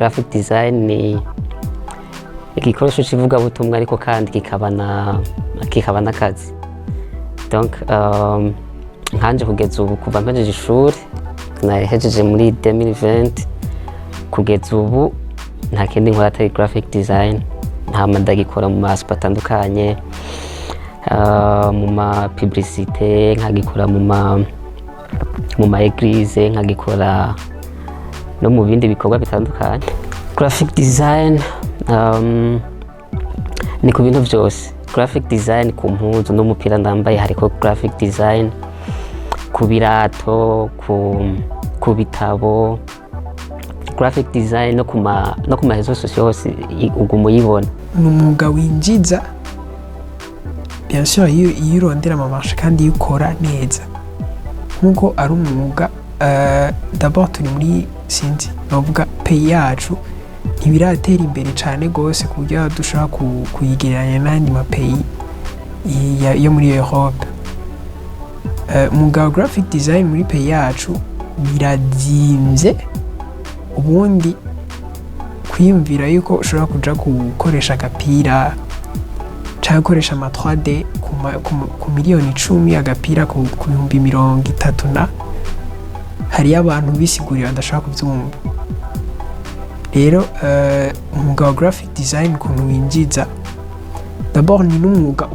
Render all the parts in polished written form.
Graphic design ni igikoresho c'ivugabutumwa, ariko kandi kikaba n'akazi. Donc nkanje kugeza ubu, kuva mpejeje ishuri, nahejeje muri 2020, kugeza ubu nta kindi nkora atari graphic design. Hama ndagikora mu ma atandukanye, mu ma publicité, nkagikora mu ma église, nkagikora no mu bindi bikorwa bitandukanye. Graphic design ni ku bintu byose. Graphic design ku mpuzu n'umupira ndambaye hariko graphic design, ku birato, ku bitabo graphic design, no ku ma réseaux sociaux hose uguma uyibona. Ni umwuga winjiza, bien sûr, iyo urondera ama marchés kandi iyo ukora neza nk'uko ari umwuga. D'abord turi muri, sinzi, novuga pays yacu ntibiratera imbere cyane rwose ku buryo dushobora kuyigereranya n'ayandi ma pays yo muri Europe. Umwuga wa graphic design muri pays yacu birazimvye. Ubundi kwiyumvira yuko ushobora kuja gukoresha agapira cyangwa gukoresha ama 3D ku miliyoni 10, agapira ku 30,000, na hariyo abantu bisigurira badashobora kubyumva. Rero umwuga wa graphic design ukuntu winjiza, d'abord ni n'umwuga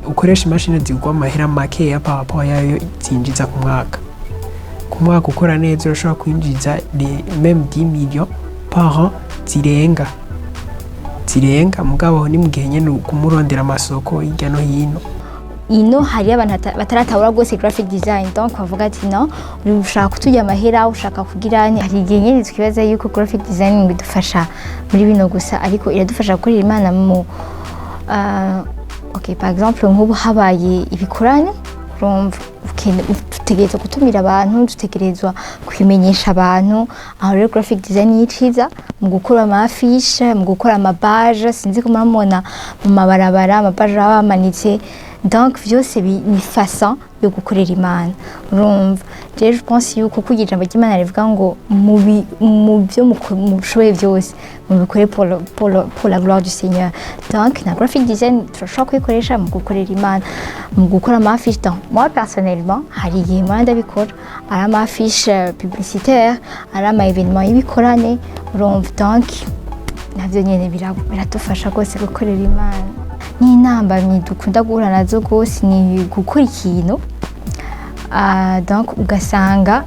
ukoresha imashini zigwa amahera makeya par rapport yayo zinjiza ku mwaka. Ku mwaka ukora neza urashobora kwinjiza même 10 millions par an, zirenga, mugabo ni mu gihe nyene uguma urondera amasoko hirya no hino. Ino hariyo abantu bataratahura rwose graphic design, donc bavuga ati: "No ushaka kuturya amahera, ushaka kugira." Hari igihe nyine twibaza yuko graphic design ngo idufasha muri bino gusa, ariko iradufasha gukorera Imana mu ok, par exemple nk'ubu habaye ibikorane, urumva dutegerezwa gutumira abantu, dutegerezwa kubimenyesha abantu. Aho rero graphic design yiciza mu gukora ama affiches, mu gukora ama badges. Sinzi ko murabona mu mabarabara ama badges baba bamanitse. Donc vyose ni façon yo gukorera Imana. Urumva rero, je pense yuko kugira ijambo ry'Imana rivuga ngo mu byo mushoboye byose mubikore pour la gloire du Seigneur. Donc na graphic design turashobora kuyikoresha mu gukorera Imana, mu gukora ama affiches. Donc moi personnellement, hari igihe mpora ndabikora, ari ama affiches publicitaire, ari ama événement y'ibikorane. Urumva, donc navyo nyene biradufasha rwose gukorera Imana. N'intambamyi dukunda guhura nazo rwose ni gukora ikintu, donc ugasanga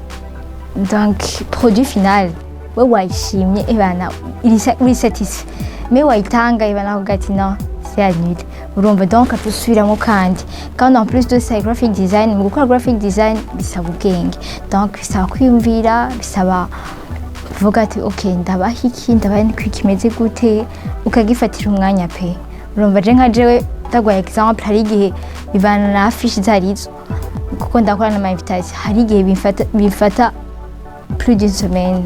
donc produit final we wayishimye, ebana uri satisfait, mais wayitanga, ebana kuvuga ati: "Non, c'est annulé." Urumva, donc atusubiramo. Kandi en plus de ça, graphic design, mu gukora graphic design bisaba ubwenge, donc bisaba kwiyumvira, bisaba kuvuga ati: "Ok, ndabaha iki, ndabaha iki, kimeze gute?" Ukagifatira umwanya pe. Urumva, je nka jewe ndaguha exemple, hari igihe bivana na affiche zarizo, kuko ndakora n'ama invitation, hari igihe bimfata plus d'une semaine.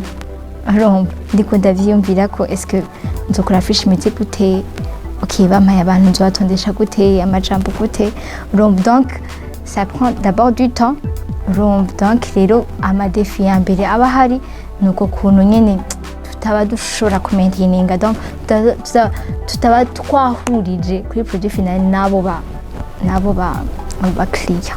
Urumva, ndiko ndavyiyumvira ko est-ce que nzokora affiche imeze gute? Ok, bampaye abantu, nzobatondesha gute, amajambo gute? Urumva, donc ça prend d'abord du temps. Urumva, donc rero ama défis ya mbere aba ahari ni uko kuntu nyene tutaba dushobora kumaintininga, donc tutaba twahurije kuri produit final n'abo ba bakiriya.